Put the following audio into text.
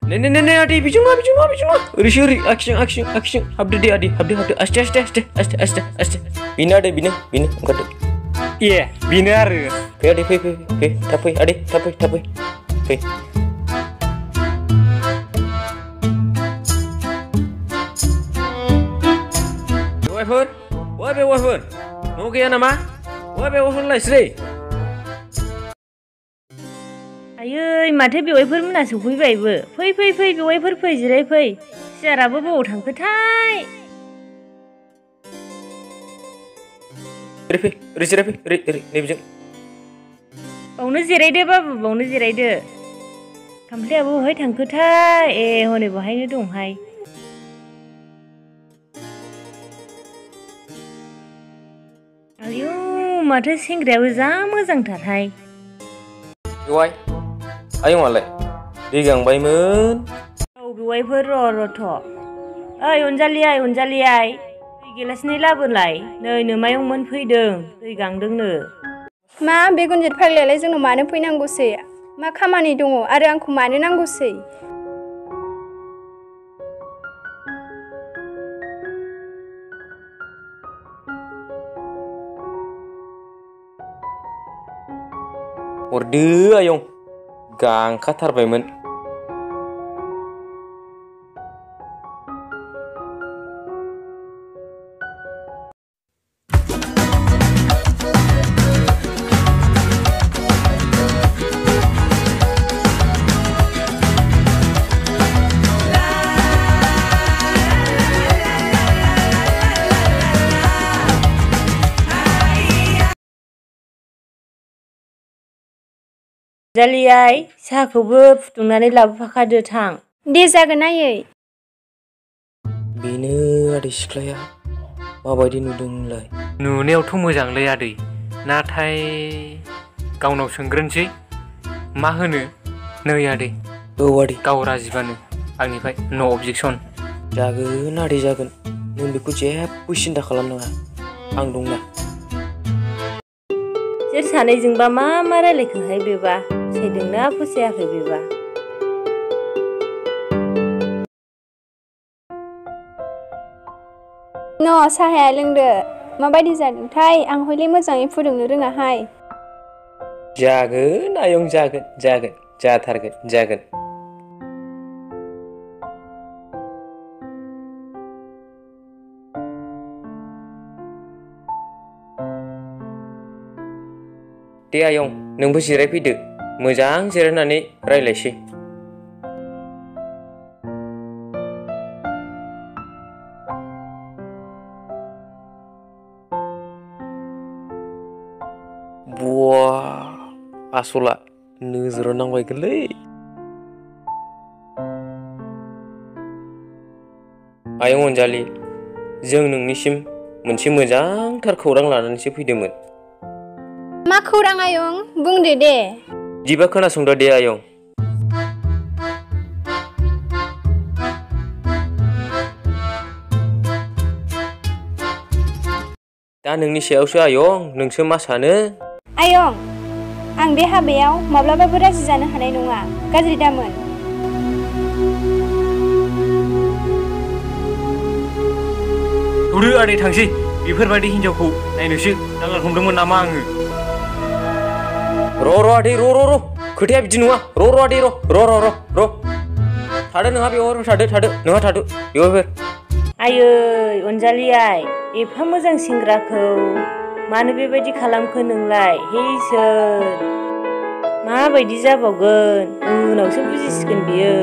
Nenek adi bijung nggak. Uri action. Habde adi, habde. Aste. Bina angkat deh. Iya, bina aru. Adi, tapai. Fe. Waifur. Mau kaya nama? Waifur lah sih. Ayo, माथो बेवाइफोर मोना सफैबायबो। फै बेवाइफोर फै जिराय फै। सियाराबो बबाव थांखोथाय? जिराय फै नैबेजों। बावनो जिरायदो बाबु, बावनो जिरायदो। खामफ्लायाबो बहाय थांखोथाय? ए, हनै बहायनो दंहाय। आयौ, माथो सेंग्रायाबो जा मोजांथारहाय। बेवाइ, आयंआलाय दै गांबायमोन। औ बेवाइफोर र'थ'। ओइ अनजालि आइ, दै गिलासनै लाबोलाय। नै नोमायंमोन फैदों, दै गांदोंनो। मा बे गुनजेत फाग्लायालाय जोंनाव मानो फैनांगौसै? मा खामानि दङ आरो आंखौ मानो नांगौसै? हरदो आयं, गांखाथारबायमोन। अनजालि आइ, साहाखौबो फुदुंनानै लाबोफाखादो थां। दे जागोन आयै। बेनो आदै सिख्लाया माबायदि नुदों नोंलाय? नुनायावथ' मोजांलै आदै, नाथाय गावनाव सोंग्रोनोसै। मा होनो? नै आदै। औ आदै। गाव राजिबानो आंनिफ्राय नो अबजेक्सन। जागोन आदै जागोन। नों बेखौ जेबो सिन्था खालामनाङा, आं दंना। बिसोर सानैजोंबा मा रायलायखोहाय बेबा? फसायदोंना फसायाखै बेबा? न' साहाया लोंदो। माबायदि जादोंथाय? आं हयले मोजाङै फुदुंनो रोङाहाय। जागोन आयं, जागोन। जाथारगोन। दे आयं, नोंबो जिरायफैदो। मोजां जिरायनानै रायलायसै। बुवा, आसला नोजोराव नांबायगोनलै। आयं अनजालि, जों नोंनिसिम मोनसे मोजांथार खौरां लानानैसो फैदोंमोन। मा खौरां आयं? बुंदो दे। बिदिबा खोनासंदो दे आयं। दा नोंनि सायावसो आयं, नोंसो मा सानो? आयं, आं बे हाबायाव माब्लाबाबो राजि जानो हानाय नङा। गाज्रि दामोन। थौदो आदै थांसै। बेफोरबायदि हिनजावखौ नायनोसो नांलार हमदोंमोन नामा आङो? र' आदै, र'। खोथाया बिदि नङा। र' आदै, र'। थादो नोंहा बेवहाय थादो। नोंहा थादो बेवहायफोर। आयै अनजालि आइ, एफा मोजां सेंग्राखौ मानो बेबायदि खालामखो नोंलाय? हे इसोर, माबायदि जाबावगोन? उनावसो बुजिसिगोन बियो।